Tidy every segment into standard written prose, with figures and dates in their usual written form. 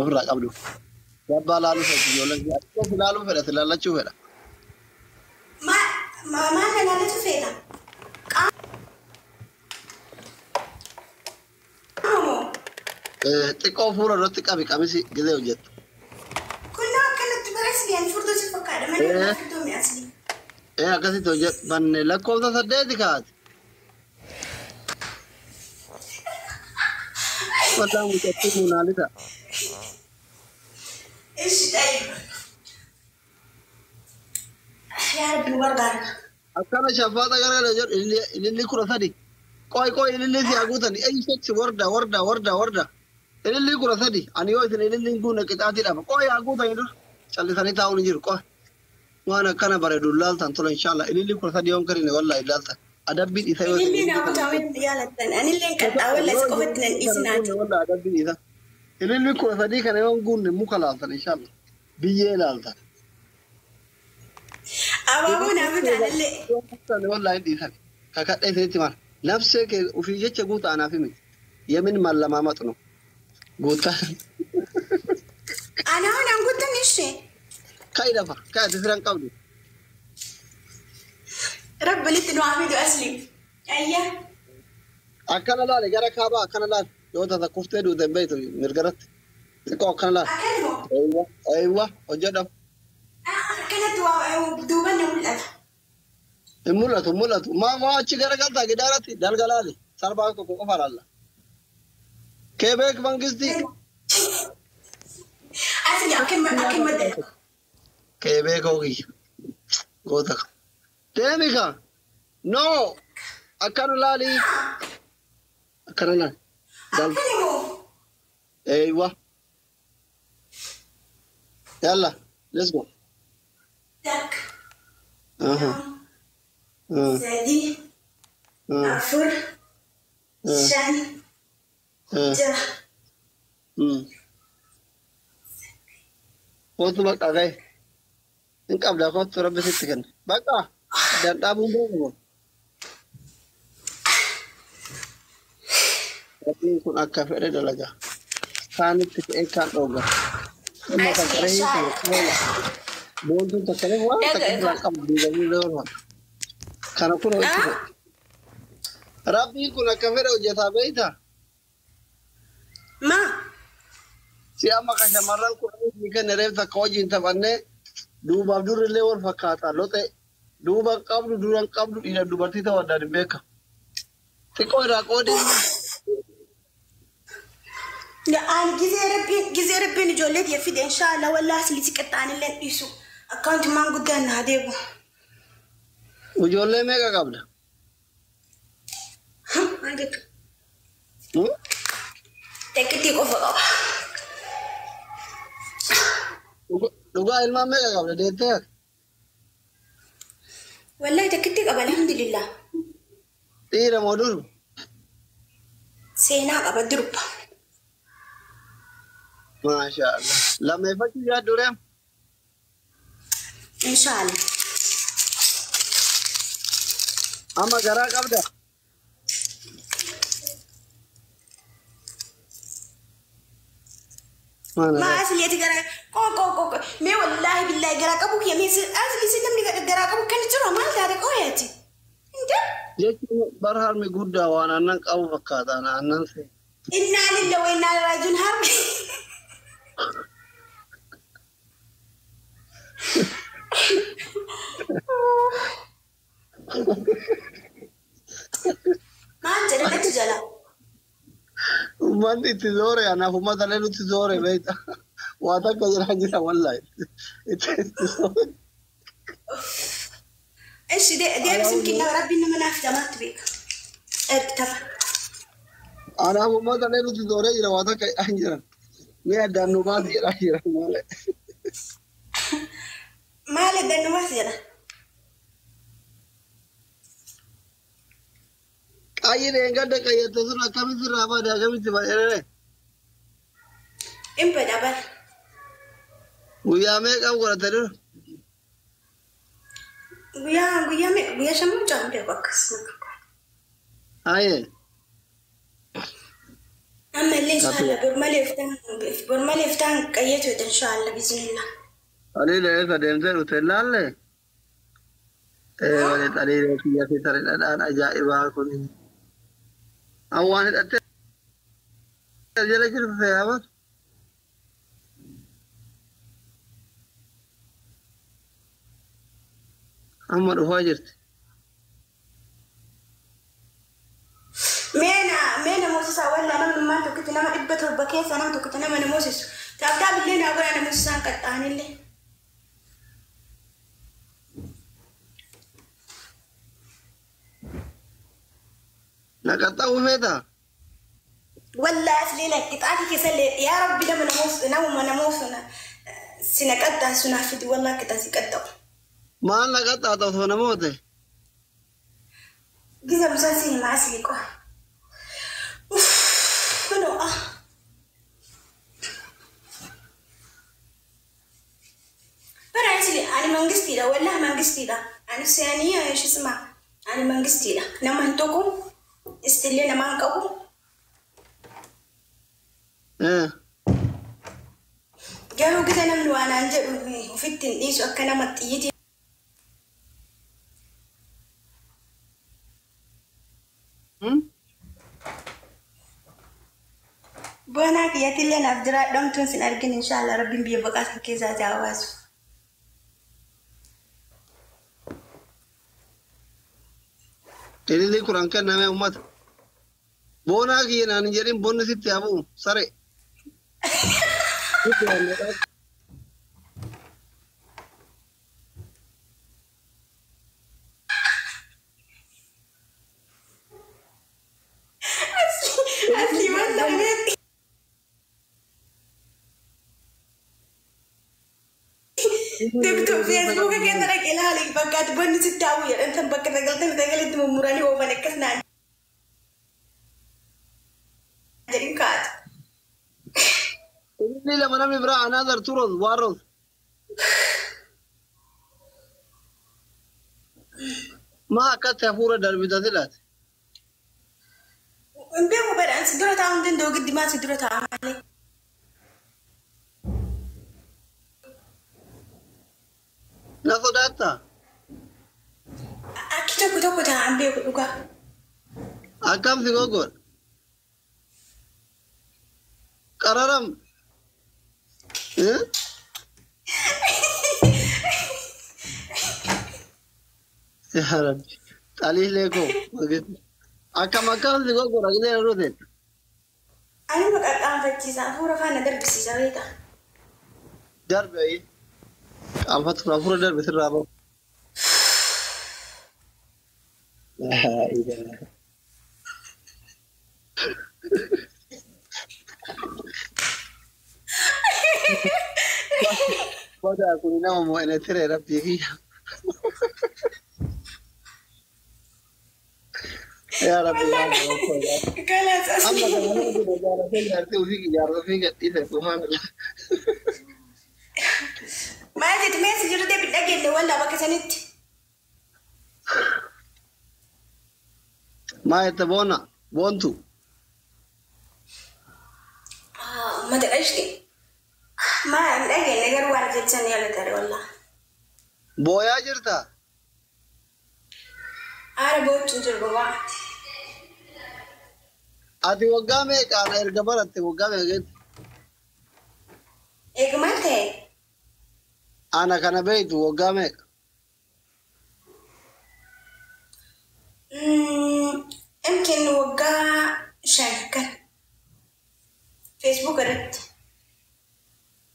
Ofirraa qabdu. Abbaa laaluu fedha ijoolleen of ilaaluu fedha ilaallachuu fedha. Maal ilaallachuu feeta? Qaama moo? Xiqqoo fuula irratti qabi qamisi gizee hojjettu. Kunnoo akkanatti bareessi ani furdoo si fakkaadha malee furdoo mi asli. Akkasitti hojjedhu banne lakkoofsa 8 kaate. Wallaan mucattii muunaalisa. Ishi ta'i. Yaa Rabbi nu gargaara. Akkana shaffaata gargara jedhu ililli 13. Qoy qoy ililli si haguutan eeyyisetti warda warda warda warda. Ililli 13 ani yoo isin ililli hin guunne qixaatii dhaaba. Qoy haguutan dura callisanii taa'uun hin jiru qoy. Waan akkana bareedu ilaaltan tola inshallah ililli 13 yoon karine wallahi ilaaltan. Adabbiin isa yoo Ililli naa guutaa yaalattan anillee qaxxaa wallahi si qofatti nan dhiisinaati. Wallahi adabbiin isa. Ililli 13 kana yoon guunne muka laaltan inshallah. Biyyee laaltan. Abaaboo naa bitaa anillee. Wallahi dhiisan. Kakadhee isinitti mara. Nafsee kee ofii jecha guutaa anaaf himi. Yemin mallamaa maxnu. Guutaa. Anaa naan guutan ishee. Ka'i lafa. Ka'i ati firan qabdu. Rabbi litti nu haa fidu asli. Ayyaa. Akkana laali gara kaabaa akkana laali. Yoo tasa kuftee duute hin beektu mirgaratti. Xiqqoo akkana laali. Akkana moo? Eeywa eeywa hojjedha. Akkanatti waa duuban na mul'ata. Hin mul'atu hin mul'atu. Maa maa achi garagaltaa gidaaratti dalga laali. Sarbaa tokko qofa laalla. Keebeek mangistii. Asli akka madda. Keebeek hoogi. Goota. Deemi ka. No. Akkana laali. Akkana laali. Dalga. Akkana moo? Eeywa. Yalla. Let's go. Takka. 3, 4, 5, 6. Kootu bakka gahe. Hin qabda kootu rabbi sitti kenna. Bakka addaan dhaabuun beekamu. Rabbiin kun akka fedhe dalaga. Kaanitti fe'ee kaan dhooga. Amma takka reefu boontuun takka reefu waan takka irraa qabu diigamuu leewwan. Kana kun hojii fedhe. Rabbiin kun akka fedhe hojjetaa beektaa? Maa? Si amma kan shamarran kun ni kenne reef takka wajjin taphannee duubaaf durrillee wal fakkaata loxe duuba qabdu duran qabdu dhiira dubartii ta'uu addaan hin beeka. Xiqqoo irraa qoodee. Ani gizee rabbiin ijoollee tiyya fide inshallah wallahi asli si qaxxaanillee dhiisu. Akkaawunti guddaan naa deebu. Ijoollee meeqa qabda? Maal jettu? Takkittii qofa qaba. Dhugaa ilmaan meeqa qabda deettee? Wallahi takkittii qaba alhamdulillah. Dhiira moo durba? Seenaa qaba durba. Maasha Allah. Lammeeffachuu yaaddu reem? Inshallah. Amma garaa qabda? Ma asli ati garaa qoo qoo qoo mee wallahi billahi garaa qabu kiyya mee asli si namni garaa qabu kan jiru maal taate qooyati? Inda? Jechuun bar harmi guddaa waan aannan qabu fakkaata aannan see. Innaa lillahi wa innaa ilaihi raaji'uun harmi. Maal jedhe natti jala? Uummanni itti zoore anaaf uummata illee nutti zoore beekta. Waa takka jedhaa jira wallahi. Itti zoore. Ishi deebisuun kennaa rabbiin nama naaf jamaatti beeka. Ergi tafa. Anaaf uummata illee nutti zooree jira waa takka jedhaa jiran. Mee addaan nu baasi jedhaa jiran malee. Maal addaan nu baasi jedha? Qayyi dheengadda qayyatte sun akkamitti irraa bade akkamitti badhe? In bada bara. Guyyaa meeqa godhate dura? Guyyaa guyyaa meeqa guyyaa 5 moo 6 beeku akkas. Haye. Ammallee inshaallah bor malee iftaan qayyatu inshaallah biiznillah. Xaliila eessa deemtee dhufte laalle? Wali xaliila kiyya fi tare dhadhaan ajaa'ibaa kun. An waan hidhattee jala jirtu seeyaaba. Amma dhufaa jirti. Mee namoota wallaa namni tokkitti nama 700 keessa nama tokkitti nama namoosisu. Taabtaa billee naa godhaa namoota isaan qaxxaanillee. Na qaxxa'uu feetaa? Wallaa asliila qixaatii keessallee yaa rabbi nama namuma namoota si na qaxxaasu naaf fidi wallaa qixaa si qaxxa'u. Maal na qaxxaata osoo namoote? Gisa musaan si himaa asli qofa. Kunoo ah. Bara asli ani mangistiidha wallaa mangistiidha. Ani seanii ishisma ani mangistiidha. Nama hin tokko istillee nama hin qabu. Garuu gisa namni waan aan jedhu ofitti hin dhiisu akka nama xiyyitii. Boonaa kiyyattillee naaf jiraadhamtuun sin argin inshaallah rabbiin biyya baqaa san keessaa si hawaasu. Ililli kuraan kenname uummata. Boonaa kiyya naan hin jedhin bonni sitti haa bu'u sare. Asli wallah Doktor Facebook keessa dhaqee ilaali bakka ati bonni sitti haa bu'u jedhan san bakka 99tti mummuranii oofan akkas naan jedhin kaatu. Ililli lama namni biraa another two rose one rose. Maa akkatti hafuura darbita silaate? Hin beeku badhaan si dura taa'uu hin danda'u giddi maa si dura taa'a malee. Na sodaattaa? Akki tokko tokko taa'an beeku dhugaa. Akkam si goggoodha? Qararam. Yaa Rabbi. Xaliilee koo. Akkam akkam si goggoodha gisee na dhufte? Ani maqaa qaanfachiisa hafuura faana darbisiisa beekaa. Darbe ayi. Qaanfatu hafuura darbe sirraa bahu. Badaa kun nama mo'ine tiree rabbii kiyya. Yaa Rabbi yaa Rabbi. Kalaas Amma asli. kana nama kun jaalatee jaartee ofii jaarsa ofii gadhiise subhaanallah. Maal jetti mee si jiru deebi dhageelle wallaa bakka sanitti. Maa jette boona boontu. Uummata qashti. Maa hin dhageenne garuu waan jechan yaala tare wallaa. Booyaa jirtaa? Aara boochuun jiru bobaa. Ati waggaa meeqaan erga baratte waggaa meeqatti? Eega maal ta'e? Ana kana beektu waggaa meeqa? Imkin waggaa 5 kan. Facebook irratti.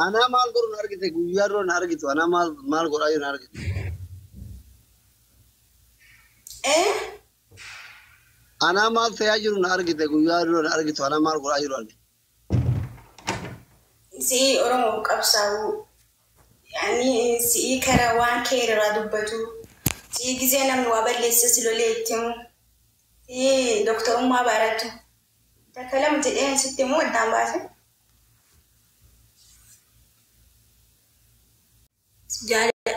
Anaa maal godhu na argite guyyaa dura na argitu anaa maal maal godhaa jiru na argite. Anaa maal ta'aa jiru na argite guyyaa dura na argitu anaa maal godhaa jiru argite. Si'ii Oromoo qabsaa'u. Yaani si'ii karaa waan keeriraa dubbatu. Si'ii gisee namni waa balleesse si lolee itti himu. Si'ii doktorummaa baratu. Takka lama jedhee sitti himuu addaan baase.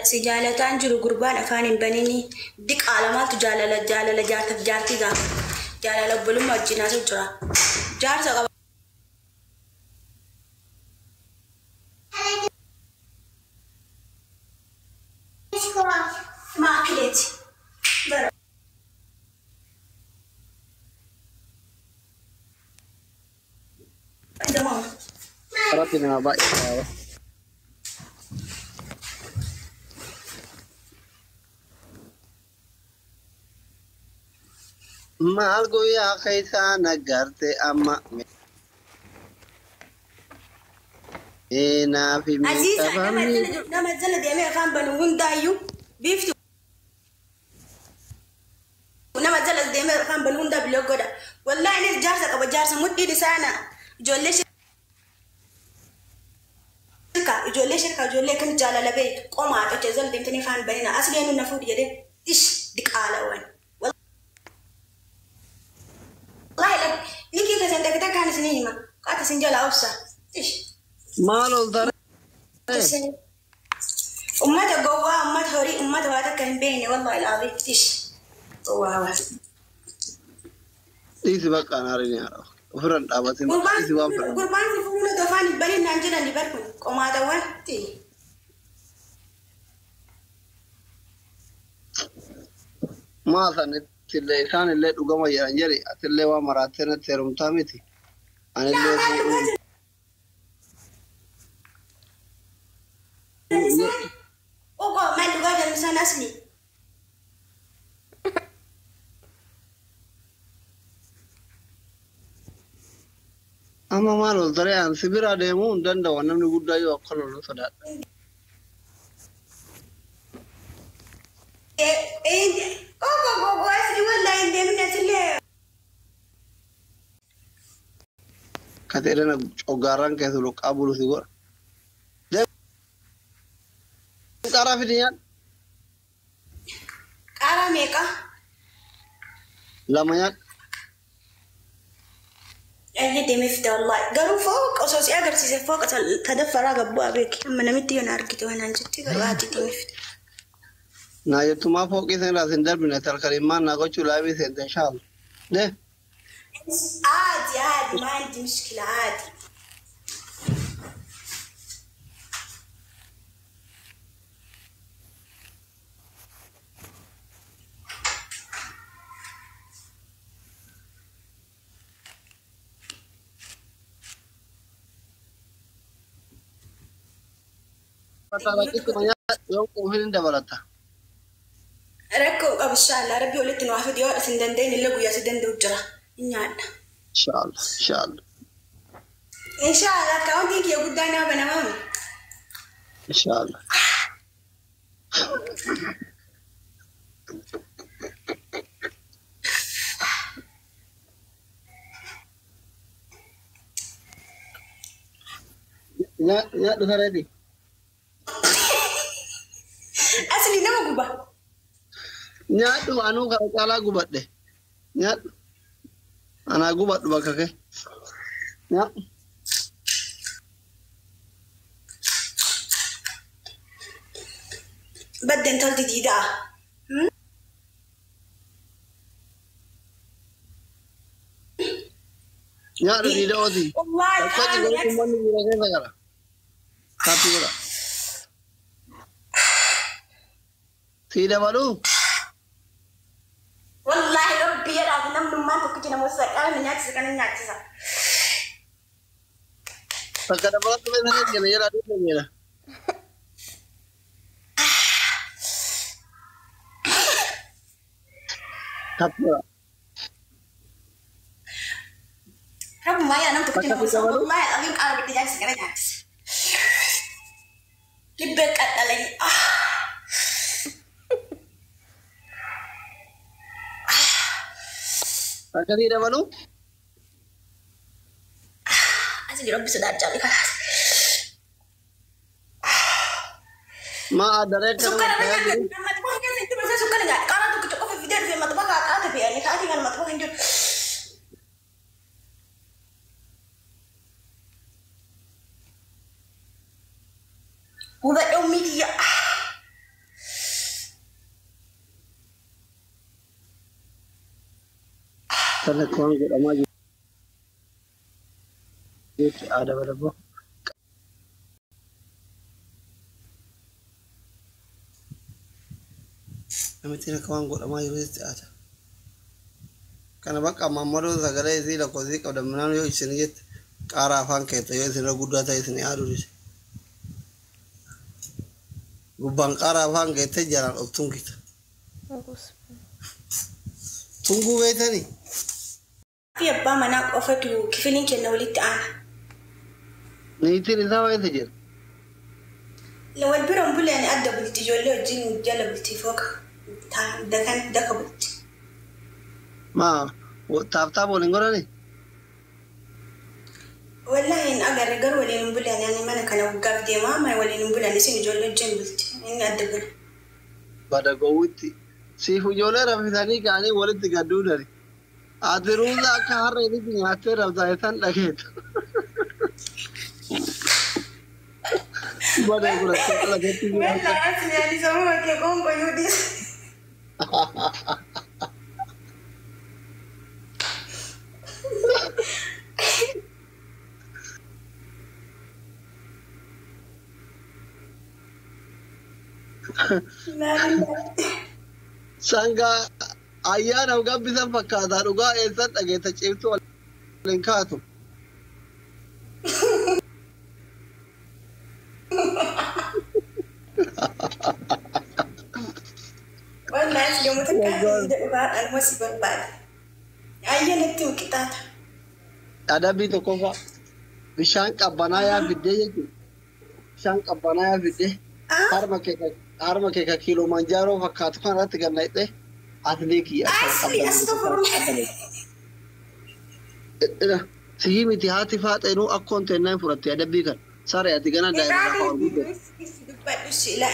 Si jaalataan jiru gurbaan afaan hin banini. Diqaalamaatu jaalala jaalala jaartaaf jaartii gaafa. Jaalala obbolummaa wajjin haasa'u jira. Jaarsa qaba. Ati nama baay'ee qaba. Maal guyyaa keessaa nagarte amma meenaa fi Aziza nama miidhafamni jala jiru nama jala deemee afaan banu hundaayyuu biiftu nama jala deemee afaan banu hundaa biloo godha. Wallahi innis jaarsa qaba jaarsa mudhiin isaana ijoollee shirka ijoollee shirka ijoollee kan jaalala beektu qomaa qocha jala deemtanii afaan banina asli eenyu na fuudhi jedhee ish diqaalawwan. Wallahi likii keessan takka takkaan isinii hima qaata isin jala obsa ish. Maal ol taree? Ummata gowwaa, ummata horii, ummata waa takka hin beekne wallahi alaaziim ish. Gowwaa waa. Dhiisi bakka anaarin yaadha. Ofirraan dhaabatin dhiisi waan fedhan. Gurbaan kun fuula tofaan hin banin naan jedhan bar kun qomaatawwan ti. Maa sanitti illee isaan illee dhugama jedhan jedhi atillee waan maraattee natti heerumtaa miti. Anillee fuudhuu. Ogo maal dhugaa jedhan isaan asli. Amma maal ol taree an si bira deemuu hin danda'u namni guddaa yoo akka lolu sodaadha. Ogo gogo asli wallahi hin deemne asillee. Kateedhana coggaarraan keessa luqqaa bulu si godha. Deem qaaraa fidi nyaadhu. Qaaraa meeqa? Lama nyaadhu. Inni deemee fida wallahi. Garuu fooqa osoo si agarsiise fooqa sadaffaraa gabbu'aa beeki. Amma namitti yoo na argite waan naan jetti garuu haati deemee fida. Naa jettumaa fooqii seenaa sin darbine talkalimmaan naa gochuu laabii seente inshaallah. De عادي عادي ما عندي مشكلة عادي. Mataa nyaadhu yoo quufin hin dabalata. Rakkoo qabu inshallah rabbi walitti nu haa fidu yoo isin dandeenye illee guyyaa si danda'u jira. Nyaadha. Inshaallah inshaallah Inshallah akkaawuntiin kiyya guddaa naa banamaami. Inshaallah. Nyaadhu sareeti. Asli nama guba. Nyaadhu anuu kana caalaa gubadhe. Nyaadhu. Anaa gubadhu bakka kee. Nyaadhu. Badden tolti diidaa. Nyaadhu diida ooti. Wallahi Bakka qaama godhu uummanni bira keessa gala. Kaappii godha. Sii dabaluu? Wallahi rabbi jedhaaf namnummaan tokkichi namoota qaama nyaachisa kana nyaachisa. Bakka dabalatu beekanii jala jala adeemu jala. Kaappii godha. Rabbumaa yaa nam tokkichi Bakka namoota dabaluu? wallahi alazim qaama badde nyaachisa kana nyaachisa. Libbee qaxxalanii. Bakka sii dabaluu? Asli rabbi sodaachaa kalaas. Maa adaree kana Sukkara tayaa jiru? Matbaxa keessa itti marsee sukkara nyaadha. Qaama tokkicha qofa fidee dhufe matbaxa qaata fe'anii kaatii kana matbaxa hin jiru. Hubadhe ummii tiyya. Sana waan godhamaa jiru aadaa badaboo. Namichi akka waan godhamaa jirutti aada. Kana bakka mammadoo sagalee isii lakkoofsii qabda minaan yoo isin jette Qaaraa afaan keessa yoo isin irra guddaa ta'e isin yaaduu dhise. Gubbaan qaaraa afaan keessa jalaan ol tungita. Tunguu beektanii? Fi abbaa manaa qofatu kifiliin kenna walitti aana. Niitiin isaa eessa jira? Wal bira hin buleen adda bulti ijoollee wajjin jala bulti fooqa dakan daka bulti. Maa taaftaaf waliin godhanii? Wallahi hin agarre garuu waliin hin bulan ani mana kana waggaaf deemaa amma waliin hin bulan isin ijoollee wajjin bulti inni adda bula. Bada gowwitti. Siif ijoollee raffisanii ka'anii walitti gadduudhani. Ati ruuza akka harreetitti nyaattee rabsaa isaan dhageetu. Bada gurratti lafatti Wallahi asli ani samuma kee qoonqoo yoo dhiise. Sangaa ayyaanaaf gabbisan fakkaataa dhugaa eessan dhageetta cimtuu waliin kaatu. Wallahi asli mutakkaa dhugaa anuma si barbaada. Ayyaanatti qixaata. Adabbii tokkoffaa bishaan qabbanaa yaa fiddee jechuudha. Bishaan qabbanaa yaa fiddee harma kee ka kiiloomanjaaroo fakkaatu kan irratti gad naqxee atleetii Asli astagfirullah. Sihii miti haati faaxeenuu akkoon teennaan fudhatte adabbii kan saree ati gana daa'ima lafa ol guddate. Dubbadhu la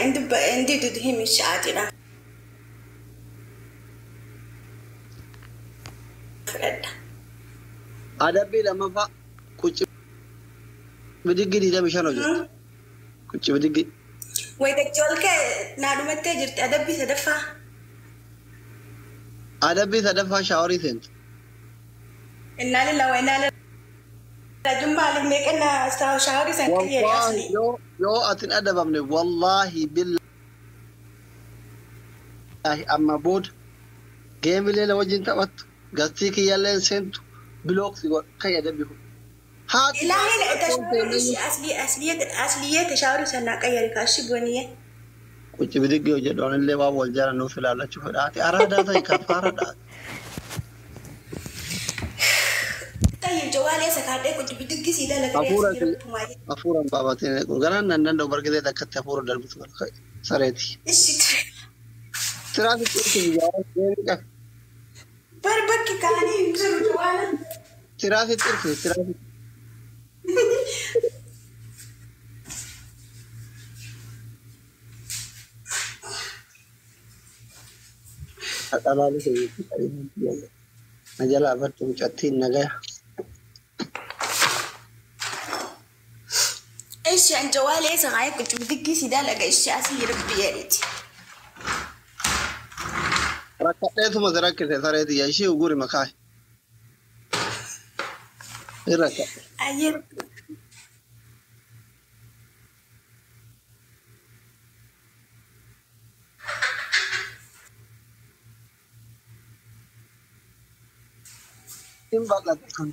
indi dudu himi sha'aatidha. Fudhadha. Adabbii lammaffaa qucci bidiggi 25 hojjette. Qucci bidiggi. Wayitachii ol ka'e naa dhumattee jirti adabbii sadaffaa. Adabbii sadaffaa shaaworii seentu. Innaa lillahi wa innaa ilaihi raji'uun maaliif meeqanna shaaworii san xiyyeeri Wallaahi asli. yoo ati hin adabamne wallaahi billaahi amma booda geemilee na wajjin taphattu gastii kiyyaallee hin seentu bilooksi godha kan adabbi kun. Haati Ilaahi akkoon tashaaworii teennee asliyee tashaaworii san naa qayyari kaashi gooniye. Qucci bidiggi hojjedhu anillee waan wal jaalannuuf ilaallachuu fedha. Ati araadaa ta'e kafaara Tayyib jawaalee sakaadhee qucci bidiggi sii dalagaree Hafuura asii jirtu maali. hafuura hin baafatin garaan nan danda'u bargitee takkatti hafuura darbitu kana sareeti. Ishi Tiraafik irki biyyaa qaba. bar bakki kaanii hin jiru jawaala. Tiraafik irki tiraafik. Dhalaalee na jalaa baddu mucattiin nagaya. Ishi an jawaalee sakaayee qucci bidiggi sii dalaga ishi asii rabbi jedhiti. Rakkadheetuma si rakkise sareeti yaa ishii uguri makaa. Hin rakkadhe. Ayyee. Hin bal'ate kun.